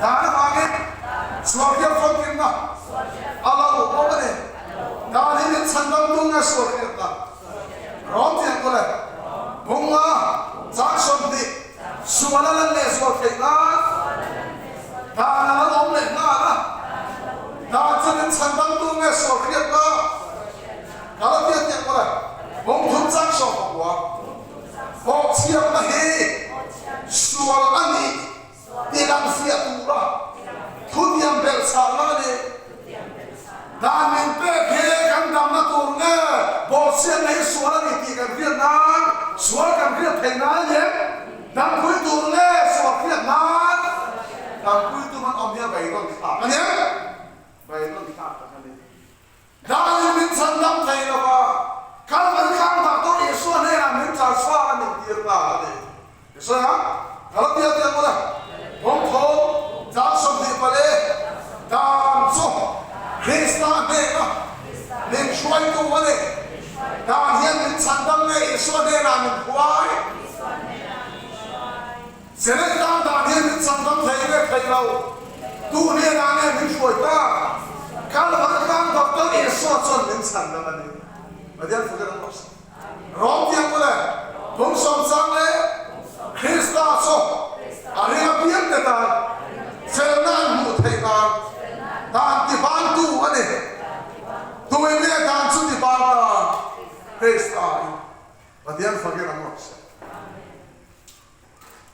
Dan avangin sual hriat famkimna a lo awm a ni. Dan hi min chhandamtu nge sual hriatna? Rawm tiang kawle bunga chang 20 sual a lan leh zual theih nan dan a lo awm leh nghal a. Dan chu min chhandamtu nge sual hriatna? Galatia tiang kawle bung thum chang 19. Bawhchhiatna hi sual a nih tih lang fiah tura thutiam belhchhahna a ni. Dan min pek hi kan damna tur nge bawhchhiatna hi sual a nih tih kan hriat nan, sual kan hriat theih nan a ni em? Dampui tur nge sual hriat nan? Dampui tum an awm hi a beidawn thlak a ni em? Beidawn thlak tak a ni. Danin min chhan dam thei lo va, Kalvari tlang Doctor Isua hnenah min transfer a min tir nghal a ni. I sawi ang, ka la bial teh mawle. Kawngthaw dan 24 dan chu Krista hnena min hruaitu a ni. Dan hian min chhan dam nge Isua hnenah min hruai? Senate tan dan hian min chhan dam thei nge thei lo? Tu hnenah nge min hruai ta? Kalvar tlang Doctor Isua chuan min chhan dam a ni. Pathian fak in an rawh se. Rawng tiang mawle, phung sawm chang leh Krista chu a ring apiang te tan felna an hmuh theih nan dan ti bantu a ni. Tuin nge dan chu ti ban ta? Krista in. Pathian fak in an rawh se.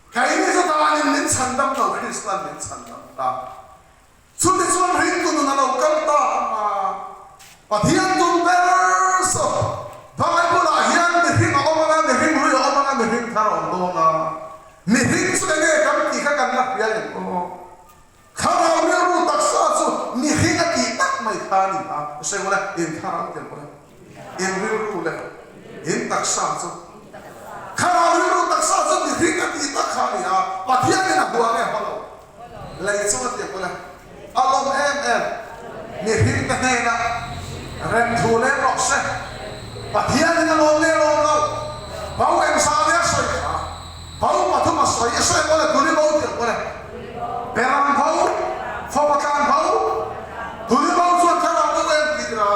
Keini chu danin min chhandam lo, Krista'n min chhandam ta. Chutichuan ringtu nun a lo kal ta ang a, Pathian tum ber chu Bible-ah hian mihring a awm ang a, mihring hlui a awm ang a, mihring thar a awm dawn a. Mihring chu enge kan tih kha kan la hria em aw? Thlarau rilru taksa chu mihring a tih tak mai kha a ni a, sawi mawle, in thlarau tel mawle, in rilru leh in taksa chu thlarau rilru taksa chu mihring a tih tak kha a ni a, Pathianin a hua nge hma lo? Lei chu a ti ang mawle, a lawm em em, mihring te hnenah rem thu leng rawh se, Pathianin a lawm nge lawm lo? Bo engzah nge a sawi kha? Bo pathum a sawi, i sawi mawle, tuli bo ti ang mawle. Beram bo, fapa tlan bo, tuli bo chuan thlarau bo a entir a,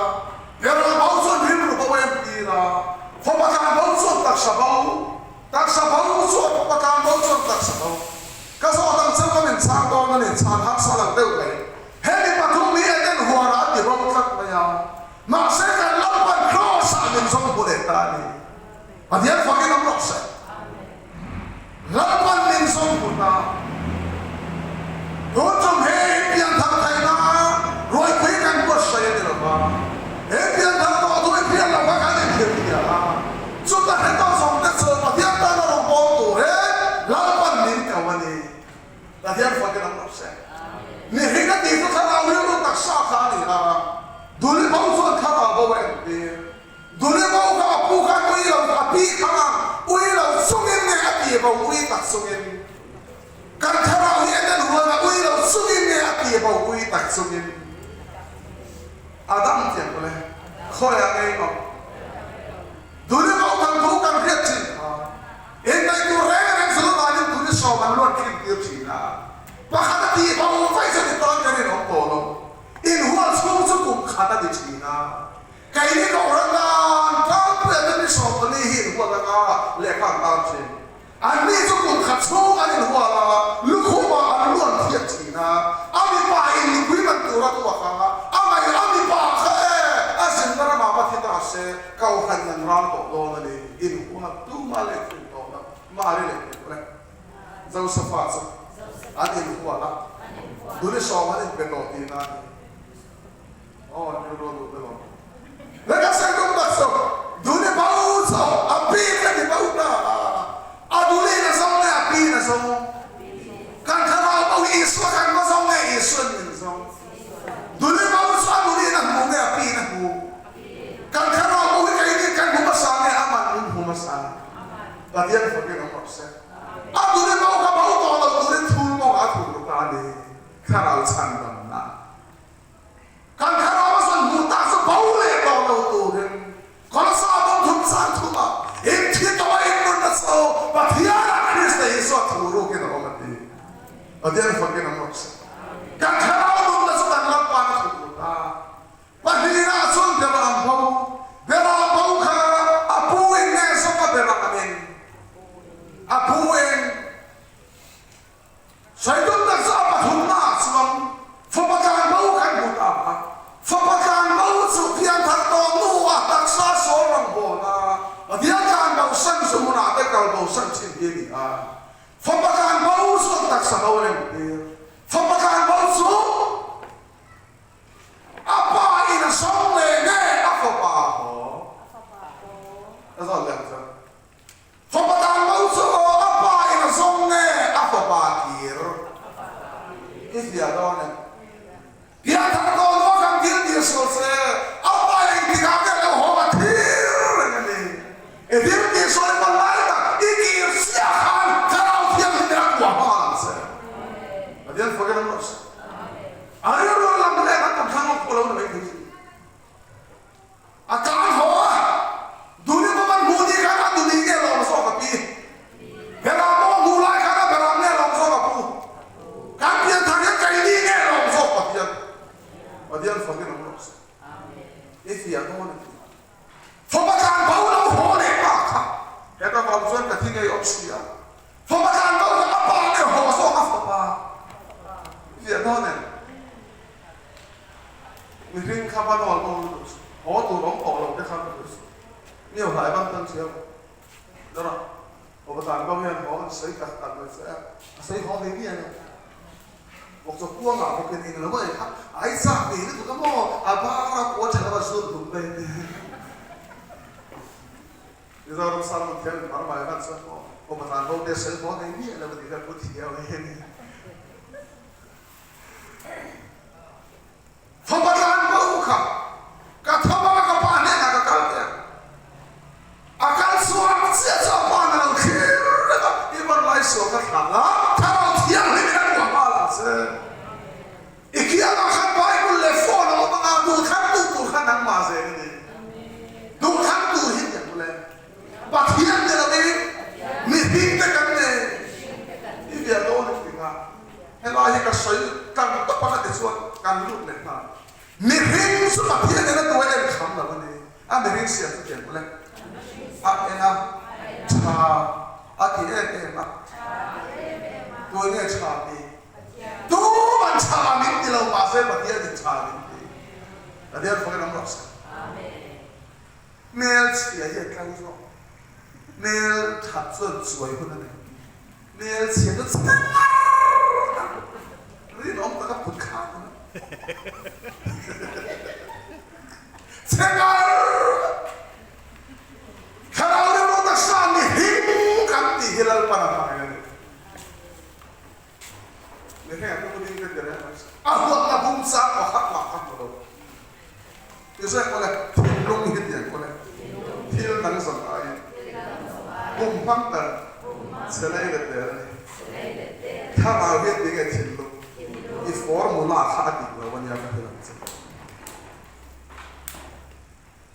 beram bo chuan rilru bo a entir a, fapa tlan bo chuan taksa bo, taksa bo chuan fapa tlan bo chuan taksa bo. Ka zawh dang cheu ka min chhang dawn a ni, chhan harsa lo deuh mai. Hemi pathum hi Eden huanah a ti bo tlat mai a, mahse kan Lalpan Kraws-ah min zawng hmu leh ta a ni. Pathian fakin awm rawh se. Lalpan min zawng hmu ta. Tun tum he in pianthar theihna ruaipui kan buatsaih a ni lo va, he pianthar tawh duh i hriat lo kha kan inhrilhfiah a, chuta hre tawh zawng te chu Pathian tana rawn bawl turin Lalpan min ko a ni. Pathian fakin awm rawh se. Mihring a tih chu thlarau rilru taksa kha a ni a, duli bo chuan thlarau bo a entir. Duli bo kha a pu khan ui lo, a pi kha ui lo chungin nge a ti bo ui tak chungin? Kan thlarau hi Eden huan a ui lo chungin nge a ti bo ui tak chungin? Adam tiang pawh le khawiah ngei awm. Duli bo kan thu kan hriat thin kha inneih tur reng reng chu vanin duli sawm an luan thin tir thin a, pakhat a ti bo vaih chu ti tan kan inawm tawh lo. Inhual chhung chu kum khat a ni thin a. Keini Kohhran dan tlangpuia te mi 14 hi inhuat anga lehkha an tar thin. Anni chu kum khat chhung an inhual a, lukhumah an luan thiat thin a, a mipa in mipui man tura tuak a, a ngaih a mipa kha e, a zinna ramah va thi ta se, Kohhran an ral tawh dawn a ni, inhuat tumah leh thin tawh lo, Mari leh Peter e, Josepha chu an inhual a, duli sawm an inpe tawh tihna a ni. Aw ni ro lu te lo. Le ka sai dum tak so duli bo so a pi ka ni bo ta a duli na zong le a pi na zong kan thlarau bo hi Isua kan va zong nge Isuan min zong duli bo chu a duli na hmu nge a pi na hmu kan thlarau bo hi kei nih kan hmu hmasa nge aman min hmu hmasa Pathian fakin awm rawh se a duli bo kha bo tawh lo turin thul mawng a thul ta a ni thlarau chhandamna Kan thlarau a zawn hmuh tak chu bo leh tawh lo turin Kolosa bawm thum chang thumah in thi tawh a in nunna chu Pathianah Krista Isua thu rukin a awm a ti. Pathian fakin awm rawh se. Kan thlarau nunna chu kan Lalpa'n a thut lut a. Pahnihah chuan Beram bo, Beram bo kha a pu in nge zawk a Beram in? A pu in. Sawitum tak chu a pathumnaah chuan fapa tlan bo kan hmu ta a. Fapa tlan bo chu pianthar tawh hnuah taksa sawl rawn hawn a, Pathian tlan bosan chu hmunah te kal bosan thin hi a ni a. Fapa tlan bo chuan taksa bo a entir. Fapa tlan bo chu a pa in a sawm leh nge a fapa haw? Ka zawt leh ang chuan. Fapa tlan bo chu aw a pa in a zawng nge a fapa kir? I hria dawn em? Pianthar dawn aw kan thil tih sual se a pa engtikah nge lo haw a thir reng a ni. I thil tih sual i hman lai tak i kir chiah khan Thlarau Thianghlim in a kuah hma ang che. Pathian fakin an rawh se. A rilru a lam leh kan tam thlang awk pawh lo ni mai thei si. A tlan haw a, Duni pawh kan hmuh ni khan a Duni nge lawm zawk a pi. Beram pawh a hmuh lai khan a Beram nge lawm zawk a pu. Kan pianthar hian keini nge lawm zawk Pathian. Pathian fakin awm rawh se. I fiah dawn a ti. Fapa tlan bo lo haw leh ta kha. Heta ka awm chuan ka thi ngei awm si a. Fapa tlan bo kha a pa nge haw zawk a fapa. I fiah dawn em? Mihring kha va nawl bo lutuk suh. Haw tur awm tawh lo te kha lutuk suh. Mi ho hlai bang tan chiang. Dawrah Fapa tlan bo hian haw an sawi tak tak mai che a, a sawi haw ve miah lo. Vawkchaw kuangah bawkin eng lo ei kha ai chak ve lutuk a maw, a bara pawh a tha lo a zut dum mai a ni. Mizoram Salmon thiam in mar mai van chuan maw Fapa tlan bo te sawi haw ve miah lo a ti kha pu thiau hi a ni. Fapa tlan bo kha ka tho anga ka pa hnenah ka kal teh ang. A kal chhuak chiah chu a pa na lo thlir reng a, i van lai sual ka thlah la, Thlarau Thianghlim in a kuah nghal ang che. I kiangah khan Bible leh phone a awm anga duhthlang tu tur kha nangmah zel i ni. Duhthlang tur hi ni ang le. Pathian ni lovin mihring te kan nei. I vial dawn i tling a. Helai hi ka sawi tlang tawp ang a ti chuan kan lut leh nghal. Mihring chu Pathian in a tuai en kham lo a ni. A mihring siam chu tiang kawlh e. A en a, tha a ti em em a. Tuai nge tha ti? Tuman tha min ti lo mahse Pathian in tha min ti. Pathian fakin awm rawh se. Hmel chhia hi a tlo zawk. Hmel that chuan chuai hun a nei. Hmel chhia chu chhe ngar tak, rinawm taka put khan a ni. Chhe ngar tak. Thlarau rilru taksa mihring kan tih hi Lalpan a hmangaih a ni. Mihring a tum ding te ti reng mai se. A huatna bum chang pakhat mah kha hmu lo. Ti zawk pawh le, thinlung hi tiang pawh le, thil dang zawng aiin kum hmang ber che lei let der a ni. Thlarau hian ti nge thinlung i formula kha a dik lo a nia ka hrilh ang che.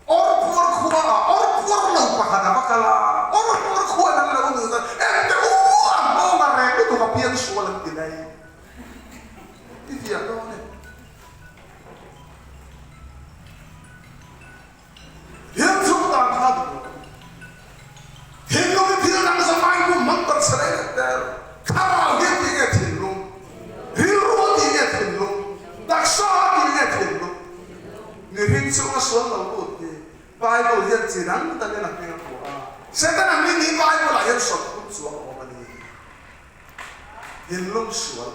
Awrpuar khua ah awrpuar lo pakhat a va kal a, awrpuar khua in an lo nu chuan engte u a nghawng a reng lutuk a piang sual an ti daih. I fiah dawn e. Thil chung dan kha duh lo. Thinlung i thil dang zawng ai hmu hmang ber che leh leh der. Thlarau hi a tih nge thinlung? Rilru a tih nge thinlung? Taksa a tih nge thinlung? Mihring chung a sual lo lut hi Bible hian chi dang dangin a hming a hmu a. Setana hming hi Bible ah hian sawtphum chuang a awm a ni. Thinlung sual,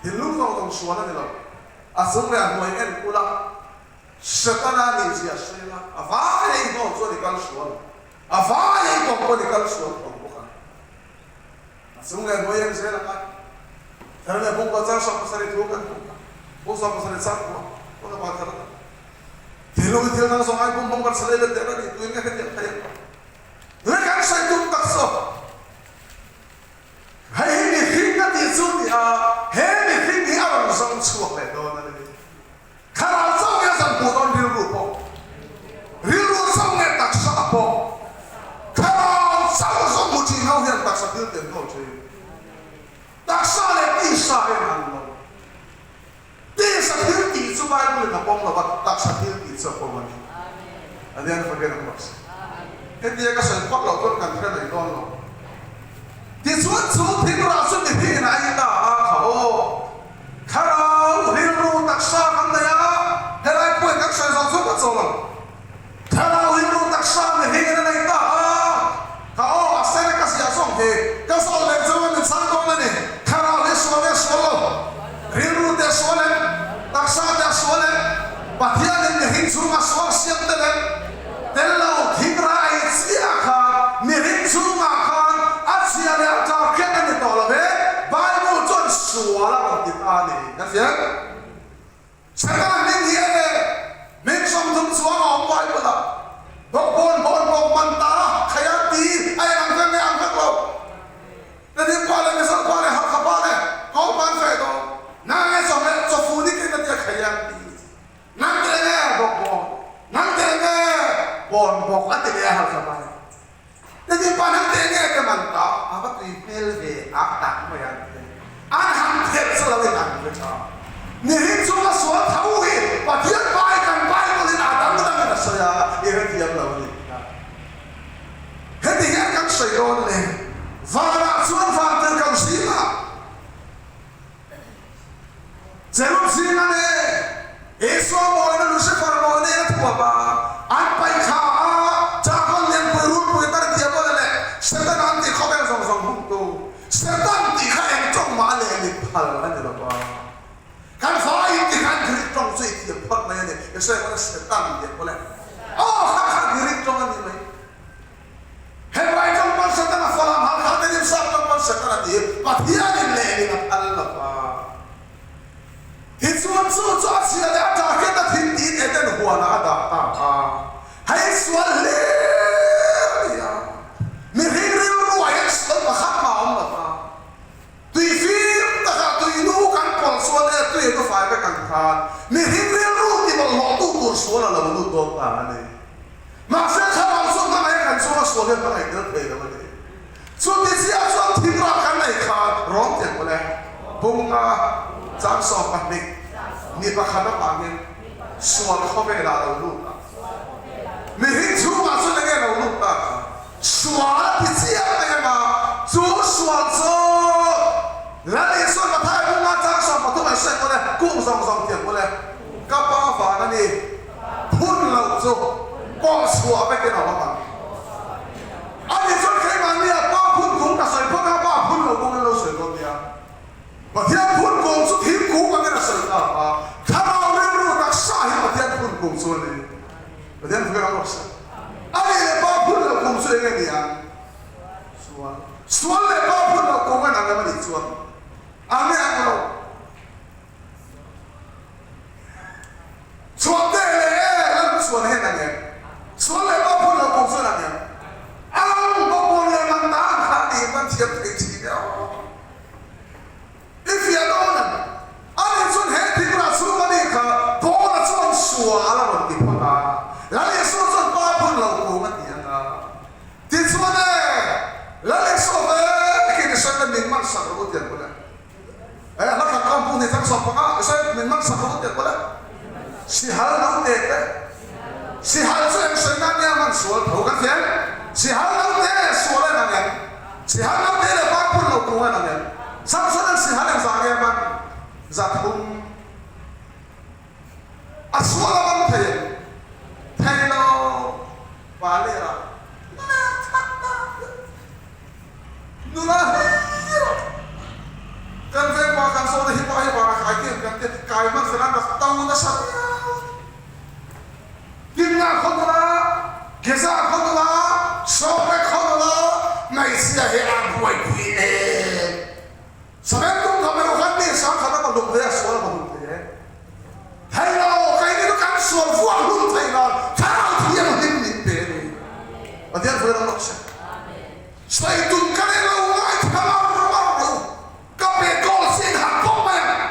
Thinlung zawng zawng sual a ni lo. A chung leh a hnuai en ula, Setana nih zia sawi anga a vai ei hnawl chuan i kal sual ang. A vai ei kawng pawn i kal sual tho bawk ang. A chung leh a hnuai en zel anga thar leh bung chang 70 thu kan hmuh kha. Bung 70 chang pawh pawn a va thar ta. Thinlung i thil dang zawng ai bum hmang bar salei let der a nih tuin nge hetiang thei ang. Tuna kan sawi tum tak chu. Hei hi mihring a tih chu ni a, he mihring hi a rawn zawng chhuak leh dawn a ni. Thlarau chauh nge a zan hmuh dawn rilru pawh, rilru chauh nge taksa pawh, thlarau chauh zawng hmu thin ho hian taksa thil ten hnawl thin. Taksa leh tisa hian an lo. pawm lo va, taksa thil tih chu a pawm a ni. Pathian fakin a rawh se. Hetia ka sawi phawt loh chuan kan hre mai dawn lo. Tichuan chu thingrah chu mihringin a ei ta a, kha aw, thlarau rilru taksa kan nei a, helai pawhin kan sawi zawh chuan ka chawl ang. Thlarau rilru taksa mihringin a nei ta a, kha aw, a sen a ka ziah zawng hi ka zawh leh chuan min chhang dawn a ni. Thlarau hi sual nge sual lo? Rilru te a sual em? Taksa te a sual em? Pathianin mihring chhunga sual siam tel em? Tel lo, thingra ei chiah khan mihring chhungah khan a chhia leh a tlak khian a ni tawh lo ve, Bible chuan sual a rawn ti ta a ni. Kan hria em? Setana hming hi enge? Hming 30 chuang a awm Bible-ah. Bawk bawn bawn bawk man ta khaia ti a eng ang vek nge ang vek lo. Tedim pa leh Mizo pa leh Halkha pa leh Kawlpan fe dawn. Nang nge chawhmeh chawfu ni kin a tia khaia ti. Nang te nge bawk bawn, nang te nge bawn bawk a ti leh a Halkha pa nih. Tedim pa nang te nge te man ta a va tui hmel ve tak tak mai a ti. An han phelh chu lo in an hre tha. Nihin chu ka sual tho hi Pathian pai kan Bible in a dang dang in a sawi a, i hrethiam lo a ni tih a. Heti hian kan sawi dawn le, vanah chuan van tir kan zingah Cherub zinga le Isua mawina Lucifer mawina in a thuap a, an paih thla a, Dragon lianpui rulpui tar Diabola leh Setana an tih khawvel zawng zawng hungtu Setan tih kha eng tawng mah a lehling phal a ni lo va. Kan faiin ti khan Greek tawng chu i thiam phawt mai a ni. I sawi pawh Setan tih pawh le aw kha kha Greek tawng a ni mai. Hebrai tawng pawn Setan a falam hal kha tenim sap tawng pawn Setan a ti. Pathianin lehling a phal lo va. Tichuan chu chu a chhia leh a ṭah hian a thin tiin Eden huanah a dah ta a. Hei sual hlir a ni a. Mihring rilruah hian sual pakhat mah a awm lo va. Tui fim takah tui nu kan pawlh chuan e tui a fai vek ang khan mihring rilru ti bawlhhlawhtu tur sual a lo lut dawn ta a ni. Mahse thlarau chu hmangaih kan chunga sual hian hmangaih tel thei lo a ni. Chuti chiah chuan thingrah kan nei khan rawn ti ang mawle. Bunga chang 12 ni pakhat avangin sual khawvelah a lo lut a. Mihring chhungah chuan enge lo lut ta kha? Sual a ti chiah mai anga, chu sual chu Lal Isuan Mathai bunga chang 13 an sawi mawle, kung zawng zawng tiang mawle, ka pa van a ni, phun loh chu pawh chhuah vekin a awm ang. Ani chuan keimahni a pa phun kung ka sawi phawt a, pa phun loh kung an lo sawi dawn nia. Pathian phun kung chu thingkung angin a sawi ta a, thlarau rilru taksa hi Pathian phun kung chu a ni. Pathian phun ang rawh se. A nih leh pa phun loh kung chu eng nge ni ang? Sual. Sual leh pa phun loh kung an ang em a nih chuan ang nge ang lo? Chhuah teh leh e, lal chuan hen ang em? Sual leh pa phun loh kung chu an ang em? Ang bawkbawn leh man ta ang kha a nih man thiam thei thin e aw. I fiah dawn em? A nih chuan he thikna chhung a nih kha Paula chuan sual a rawn ti phawt a, Lal Isua chuan pa phun lo kung a ti ang a. Tichuan e, Lal Isua vekin i sawi na min man sak rawh u ti ang bawlh e. E, hla khat ka hmuh ni chang 15 i sawi min man sak rawh u ti ang bawlh e. Sihal no te te. Sihal chu eng sawi nan nge a man sual tho kan ti em? Sihal no te sual a inang em? Sihal naute leh pa phun lo kung an ang em? Samson an sihal engzah nge man 300? A sual a man thei em? Thei lo. Pa ler ah nula that ta hian nula hlir a kan veng pa kan zawhna hi pa hi vana kai te kan ti kai hman fel an rak to nasa viau. Timnah khaw nula, Gezah khaw nula, Sorek khaw nula, hmeichhia hi a buaipui em? Saben tum kha mero khan mi sang khat a va hlum thei a, sual a va hlum thei em? Thei lo, keini chu kan sual vuak hlum thei nan Thlarau Thianghlim min pe a ni. Pathian hruai ram rawh se. Sawi tum ka nei lo, ngaithla mar mar lo, ka pe kawl sin han pawp mai ang.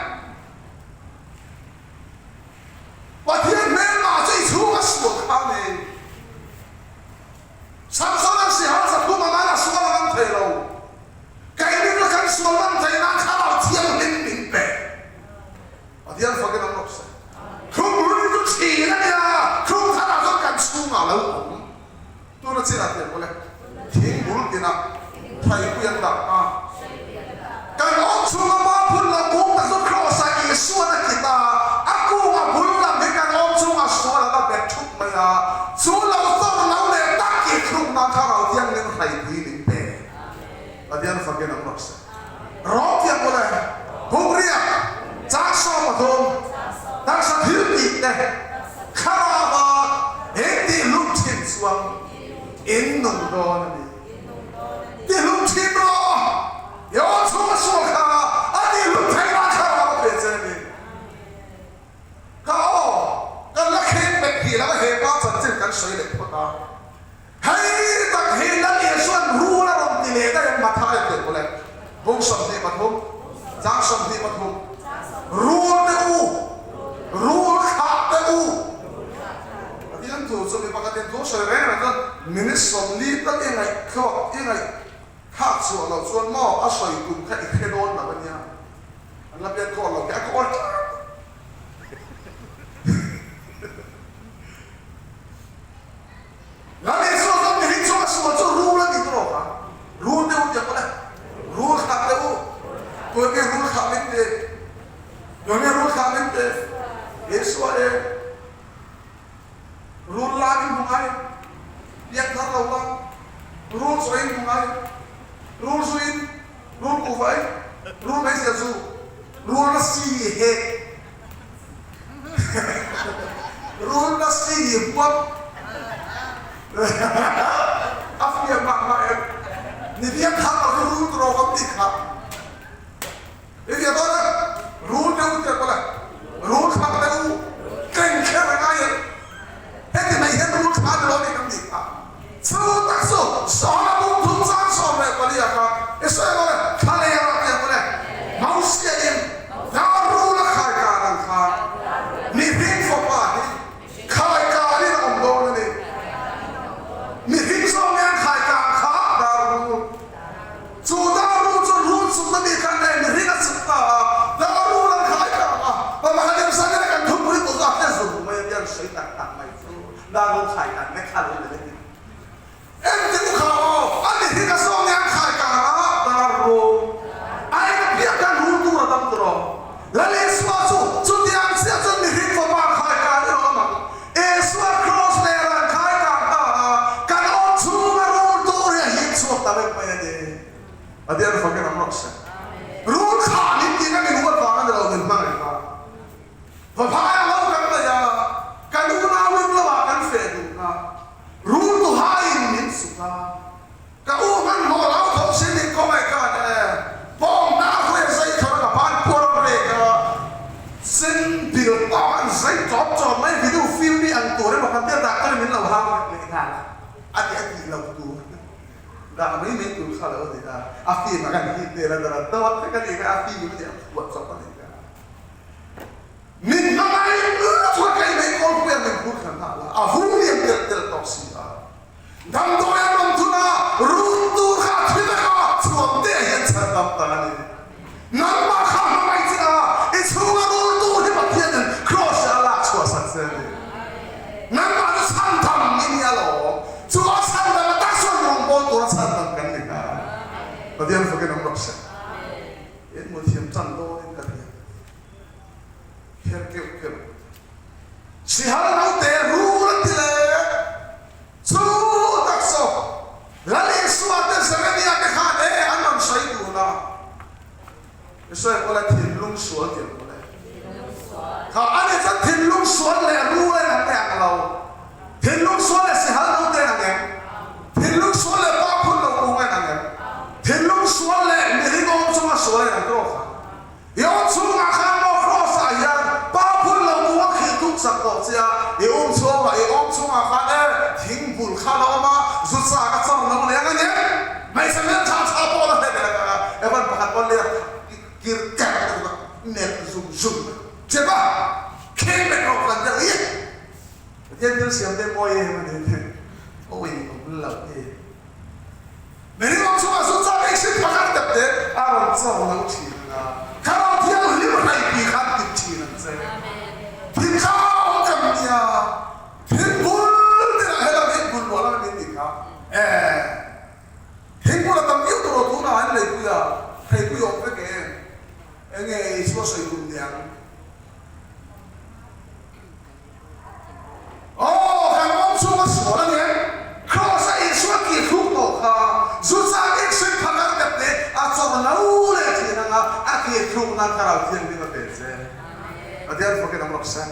Pathian hmelma chu i chhung a sual kha a ni. Samson an sihal 300 a nan a sual a man thei lo. Keini chu kan sual man thei nan Thlarau Thianghlim min pe. teh Thlarauva in tihlum thin chuan in nung dawn a ni. Tihlum thin rawh, i aw chhunga sual kha a tihlum theih nan Thlarau a pe che a ni. Ka aw, kan la kheng bet tih laka he pa chanchin kan sawi leh phawt a. Hei tak hi Lal Isua'n rul a rawn ti leh daih a, Mathaia tih pawh le, bung 23, chang 23, Rul te u, rul thlah te u. Pathian thu chu mi pakhatin thu sawi reng reng chuan minute 40 tal i ngaihthlawk, i ngaihthlak chhuah loh chuan maw a sawi tum kha i hre dawn lo a nia. An la pian kawl lo khi a kawl tlat. Lal Isua chuan mihring chunga sual chu rul a nih tur awk a, rul deuh tiang pawh le, rul thlah deuh u, tuan nge rul thlah min ti, tuan nge rul thlah min ti, Isua e, rul lai in hmu ngai, piak thar lo la, rul chaw in hmu ngai, rul zu in, rul kuhva in, rul meizial zu, rul na si hek. Rul na si huam a fiam mah mah em. Ni biak thar lo chu rul turaw kan ti kha. I bia dawn em? Rul deuh tiang pawh le. Rul thar deuh tleng kher a ngai em. Heti mai hian rul thla ni lo ni kan ti kha. Chu tak chu Sawla bung thum chang 14 ah khan i sawi maw le, thla leh ah tiang maw le, Mosia in dar rul a khai kar ang khan mihring fapa hi khai kar in a awm dawn a ni. Mihring zawng hian khai kar kha dar rul. Chu dar rul chuan rul chukna mi khan nge mihring a chuk ta a, dar rul an khai kar a, pamahadem Sunday kan thupui tur chu a hre zung mai a nia, an sawi tak tak mai chu. Darul khai kan mek kha lo ni le. Engtin kha aw, a ni hi ka zawng hian khai kar a darul a eng piah khan rul tur a dam tur aw. Lal Isua chu chutiang chiah chuan mihring fapa khai kar i rawh ang. Isua kraws ler an khai kar ta a, kan awm chhunga rul tur hi a him chhuak ta vek mai a ni. Pathian fakin awm rawh se. Rul kha min tih kha min huat vang a ni lo, min hmangaih vang. Vaphai a lo kan daih a, kan unau in lo ah kan feh duh a, rul tuhaiin min suk a, ka u hmanhmawh lo tho sin in khawngaih khan e, pawng hna hruai a zai thar ka ban puar a rek a, sen bil tawk an zai chawp chawp mai video film hi ang tur emaw kan tia doctor in min lo hau leh leh nghal a, a ti a tih loh tur dah mai mai tur kha lo a ni a, a film a kan hit vel a dara dawt vek a nih kha a film a nih a phuah chawp a nih kha. Min hmangaih lutuk a kei mai kawlpuia min phur khan nghal a, a hung lian telh telh tawh si a. Damdawi an rawn thun a, run tur kha a thi vek a, chhuam te hian chhan dam ta a ni. Nangmah kha hmangaih che a, i chhunga rul tur hi Pathianin Kraws ah a lak chhuah sak che a ni. Nangmah chu chhan dam i ni alawm, chu a chhan dam a tak chuan rawngbâwl tura chhan dam kan ni nghal. Pathian fakin awm rawh se. In hmu thiam chan dawnin ka hria. Kher keuh keuh. Sihal naute rul an ti leh. Chu tak saw Lal Isua te Jeremia te khan e an rawn sawi dun a. I sawi ang pawh le thinlung sual tih ang pawh le. Kha a ni chuan thinlung sual leh rul a inang leh ang lo. Thinlung sual leh sihal naute a inang em? Thinlung sual leh pa phun lo kung a inang em? Thinlung sual leh mihring awm chunga sual a inang tawk a. I awm chhungah khan maw Kraws ah hian pa phun lo kung a khih tuk sak tawh che a, i um chhungah i awm chhungah khan e thing bul khan a awm a, zu chak a char lo leng a nia. Hmeichhe hmeltha tha pawh la hlek lek a, Evan pakhat pawn leh a kir kerh lutuk a, melh zung zung a che va, kheng vek rawh kan deuh i. Pathian thil siam te mawi em a ni te, awi awm lo e. Mihring awm chungah chu chak ei hrim pakhat deuh te a rawn char lo thin ang a, Thlarau Thianghlim hraipui khan tip thin ang che. Thing kha awm kan nia, thing bul te lah helam hi bul luah lam min tih kha e. Thing bul a tam viau tur aw tunah an leipui a, hraipui awm vek em? Enge Isua sawi tum niang? Aw, kan awm chhung a sual a nia. Kraws a Isua tih thluk tawh kha zu chak ek sawi phak ar dep te a chawr lo leh thin anga a tih thluk nan Thlarau Thianghlim a pe che. Pathian fakin awm rawh se.